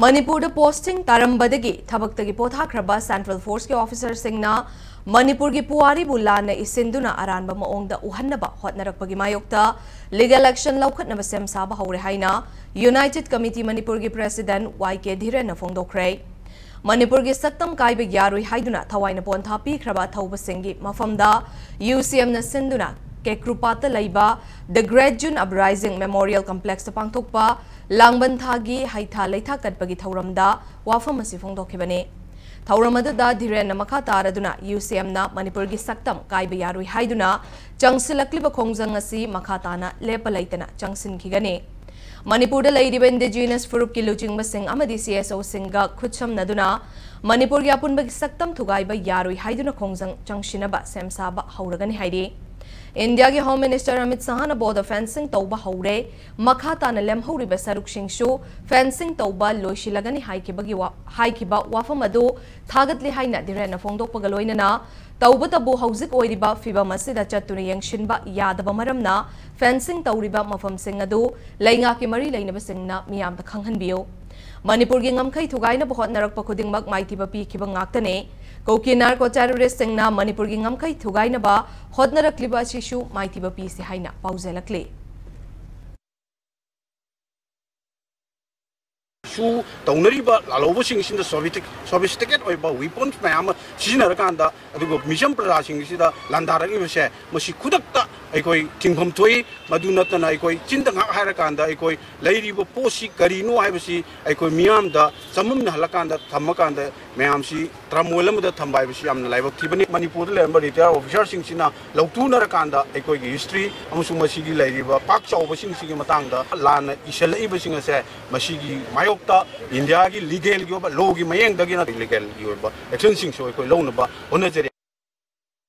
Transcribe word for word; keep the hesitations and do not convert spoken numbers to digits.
ꯃꯅꯤꯄꯨꯔꯗ ꯄꯣꯁꯇꯤꯡ ꯇꯥꯔꯝꯕꯗꯒꯤ ꯊꯕꯛꯇꯒꯤ ꯄꯣꯊꯥꯈ꯭ꯔꯕ ꯁꯦꯟꯇ꯭ꯔꯦꯜ ꯐꯣꯔꯁꯀꯤ ꯑꯣꯐꯤꯁꯥꯔꯁꯤꯡꯅ ꯃꯅꯤꯄꯨꯔꯒꯤ ꯄꯨꯋꯥꯔꯤꯕꯨ ꯂꯥꯟꯅ ꯏꯁꯤꯟꯗꯨꯅ ꯑꯔꯥꯟꯕ ꯃꯑꯣꯡꯗ ꯎꯍꯟꯅꯕ ꯍꯣꯠꯅꯔꯛꯄꯒꯤ ꯃꯥꯌꯣꯛꯇ ꯂꯤꯒꯦꯜ ꯑꯦꯛꯁꯟ ꯂꯧꯈꯠꯅꯕ ꯁꯦꯝ ꯁꯥꯕ ꯍꯧꯔꯦ ꯍꯥꯏꯅ ꯌꯨꯅꯥꯏꯇꯦꯗ ꯀꯃꯤꯇꯤ ꯃꯅꯤꯄꯨꯔꯒꯤ ꯄ꯭ꯔꯦꯁꯤꯗꯦꯟꯠ ꯋꯥꯏ ꯀꯦ ꯙꯤꯔꯦꯟꯅ ꯐꯣꯡꯗꯣꯛꯈ꯭ꯔꯦ꯫ ꯃꯅꯤꯄꯨꯔꯒꯤ ꯁꯛꯇꯝ ꯀꯥꯏꯕ ꯌꯥꯔꯣꯏ ꯍꯥꯏꯗꯨꯅ ꯊꯋꯥꯏꯅ ꯄꯣꯟꯊꯥ ꯄꯤꯈ꯭ꯔꯕ ꯑꯊꯧꯕꯁꯤꯡꯒꯤ ꯃꯐꯝꯗ ꯌꯨ ꯁꯤ ꯑꯦꯝꯅ ꯁꯤꯟꯗꯨꯅ ꯀꯦꯀ꯭ꯔꯨꯄꯥꯠꯇ ꯂꯩꯕ The Great June Uprising Memorial Complexꯇ ꯄꯥꯡꯊꯣꯛꯄ ꯂꯥꯡꯕꯟ ꯊꯥꯒꯤ ꯍꯩꯊꯥ ꯂꯩꯊꯥ ꯀꯠꯄꯒꯤ ꯊꯧꯔꯝꯗ ꯋꯥꯐꯝ ꯑꯁꯤ ꯐꯣꯡꯗꯣꯛꯈꯤꯕꯅꯤ꯫ ꯊꯧꯔꯝ ꯑꯗꯨꯗ ꯙꯤꯔꯦꯟꯅ ꯃꯈꯥ ꯇꯥꯔꯗꯨꯅ ꯌꯨ ꯁꯤ ꯑꯦꯝꯅ ꯃꯅꯤꯄꯨꯔꯒꯤ ꯁꯛꯇꯝ ꯀꯥꯏꯕ ꯌꯥꯔꯣꯏ ꯍꯥꯏꯗꯨꯅ ꯆꯪꯁꯤꯜꯂꯛꯂꯤꯕ ꯈꯣꯡꯖꯪ ꯑꯁꯤ ꯃꯈꯥ ꯇꯥꯅ ꯂꯦꯞꯄ ꯂꯩꯇꯅ ꯆꯪꯁꯤꯟꯈꯤꯒꯅꯤ꯫ ꯃꯅꯤꯄꯨꯔꯗ ꯂꯩꯔꯤꯕ ꯏꯟꯗꯤꯖꯤꯅꯁ ꯐꯨꯔꯨꯞꯀꯤ ꯂꯨꯆꯤꯡꯕꯁꯤꯡ ꯑꯃꯗꯤ ꯁꯤ ꯑꯦꯁ ꯑꯣꯁꯤꯡꯒ ꯈꯨꯠꯁꯝꯅꯗꯨꯅ ꯃꯅꯤꯄꯨꯔꯒꯤ ꯑꯄꯨꯟꯕꯒꯤ ꯁꯛꯇꯝ ꯊꯨꯒꯥꯏꯕ ꯌꯥꯔꯣꯏ ꯍꯥꯏꯗꯨꯅ ꯈꯣꯡꯖꯪ ꯆꯪꯁꯤꯟꯅꯕ ꯁꯦꯝ ꯁꯥꯕ ꯍꯧꯔꯒꯅꯤ ꯍꯥꯏꯔꯤ꯫ ꯏꯟꯗꯤꯌꯥꯒꯤ ꯍꯣꯝ ꯃꯤꯅꯤꯁꯇꯔ ꯑꯃꯤꯠ ꯁꯍꯥꯅ ꯕꯣꯔꯗꯔ ꯐꯦꯟꯁꯤꯡ ꯇꯧꯕ ꯍꯧꯔꯦ, ꯃꯈꯥ ꯇꯥꯅ ꯂꯦꯝꯍꯧꯔꯤꯕ ꯁꯔꯨꯛꯁꯤꯡꯁꯨ ꯐꯦꯟꯁꯤꯡ ꯇꯧꯕ ꯂꯣꯏꯁꯤꯜꯂꯒꯅꯤ ꯍꯥꯏꯈꯤꯕꯒꯤ ꯋꯥ-, ꯍꯥꯏꯈꯤꯕ ꯋꯥꯐꯝ ꯑꯗꯨ ꯊꯥꯒꯠꯂꯤ ꯍꯥꯏꯅ ꯙꯤꯔꯦꯟꯅ ꯐꯣꯡꯗꯣꯛꯄꯒ ꯂꯣꯏꯅꯅ ꯇꯧꯕꯇꯕꯨ ꯍꯧꯖꯤꯛ ꯑꯣꯏꯔꯤꯕ ꯐꯤꯚꯝ ꯑꯁꯤꯗ ꯆꯠꯇꯨꯅ ꯌꯦꯡꯁꯤꯟꯕ ꯌꯥꯗꯕ ꯃꯔꯝꯅ ꯐꯦꯟꯁꯤꯡ ꯇꯧꯔꯤꯕ ꯃꯐꯝꯁꯤꯡ ꯑꯗꯨ ꯂꯩꯉꯥꯛꯀꯤ ꯃꯔꯤ ꯂꯩꯅꯕꯁꯤꯡꯅ ꯃꯤꯌꯥꯝꯗ ꯈꯪꯍꯟꯕꯤꯌꯨ꯫ ꯃꯅꯤꯄꯨꯔꯒꯤ ꯉꯝꯈꯩ ꯊꯨꯒꯥꯏꯅꯕ ꯍꯣꯠꯅꯔꯛꯄ ꯈꯨꯗꯤꯡꯃꯛ ꯃꯥꯏꯊꯤꯕ ꯄꯤꯈꯤꯕ ꯉꯥꯛꯇꯅꯤ꯫ ꯀꯨꯀꯤ ꯅꯥꯔꯀꯣ ꯇꯦꯔꯣꯔꯤꯁꯁꯤꯡꯅ ꯃꯅꯤꯄꯨꯔꯒꯤ ꯉꯝꯈꯩ ꯊꯨꯒꯥꯏꯅꯕ ꯍꯣꯠꯅꯔꯛꯂꯤꯕ ꯑꯁꯤꯁꯨ ꯃꯥꯏꯊꯤꯕ ꯄꯤꯁꯤ ꯍꯥꯏꯅ ꯄꯥꯎꯖꯦꯜꯂꯛꯂꯤ꯫ ꯁꯨ ꯇꯧꯅꯔꯤꯕ ꯂꯥꯜꯍꯧꯕꯁꯤꯡꯁꯤꯅ sophistic-, sophisticated ꯑꯣꯏꯕ weapons ꯃꯌꯥꯝ ꯑꯃ ꯁꯤꯖꯤꯟꯅꯔꯀꯥꯟꯗ, ꯑꯗꯨꯒ ꯃꯤꯆꯝ ꯄ꯭ꯔꯖꯥꯁꯤꯡꯁꯤꯗ ꯂꯥꯟꯗꯥꯔꯛꯂꯤꯕꯁꯦ, ꯃꯁꯤ ꯈꯨꯗꯛꯇ ꯑꯩꯈꯣꯏ ꯊꯤꯡꯐꯝ ꯊꯣꯛꯏ꯫ ꯃꯗꯨ ꯅꯠꯇꯅ ꯑꯩꯈꯣꯏ ꯆꯤꯟꯗ ꯉꯥꯏꯍꯥꯛ ꯍꯥꯏꯔꯀꯥꯟꯗ, ꯑꯩꯈꯣꯏ ꯂꯩꯔꯤꯕ ꯄꯣꯠꯁꯤ ꯀꯔꯤꯅꯣ ꯍꯥꯏꯕꯁꯤ ꯑꯩꯈꯣꯏ ꯃꯤꯌꯥꯝꯗ ꯆꯃꯝꯅꯍꯜꯂꯀꯥꯟꯗ, ꯊꯝꯃꯀꯥꯟꯗ, ꯃꯌꯥꯝꯁꯤ turmoil ꯑꯃꯗ ꯊꯝꯕ ꯍꯥꯏꯕꯁꯤ ꯌꯥꯝꯅ ꯂꯥꯏꯕꯛ ꯊꯤꯕꯅꯤ꯫ ꯃꯅꯤꯄꯨꯔꯗ ꯂꯩꯔꯝꯕ retired officerꯁꯤꯡꯁꯤꯅ ꯂꯧꯊꯣꯛꯅꯔꯀꯥꯟꯗ ꯑꯩꯈꯣꯏꯒꯤ history ꯑꯃꯁꯨꯡ ꯃꯁꯤꯒꯤ ꯂꯩꯔꯤꯕ ꯄꯥꯛ ꯆꯥꯎꯕꯁꯤꯡꯁꯤꯒꯤ ꯃꯇꯥꯡꯗ ꯂꯥꯟꯅ ꯏꯁꯤꯜꯂꯛꯏꯕꯁꯤꯡ ꯑꯁꯦ, ꯃꯁꯤꯒꯤ ꯃꯥꯌꯣꯛꯇ ꯏꯟꯗꯤꯌꯥꯒꯤ legalꯒꯤ ꯑꯣꯏꯕ, lawꯒꯤ ꯃꯥꯌꯦꯡꯗꯒꯤ ꯅꯠꯇ꯭ꯔꯒ legalꯒꯤ ꯑꯣꯏꯕ actionꯁꯤꯡꯁꯨ ꯑꯩꯈꯣꯏ ꯂꯧꯅꯕ ꯍꯣꯠꯅꯖꯔꯤ꯫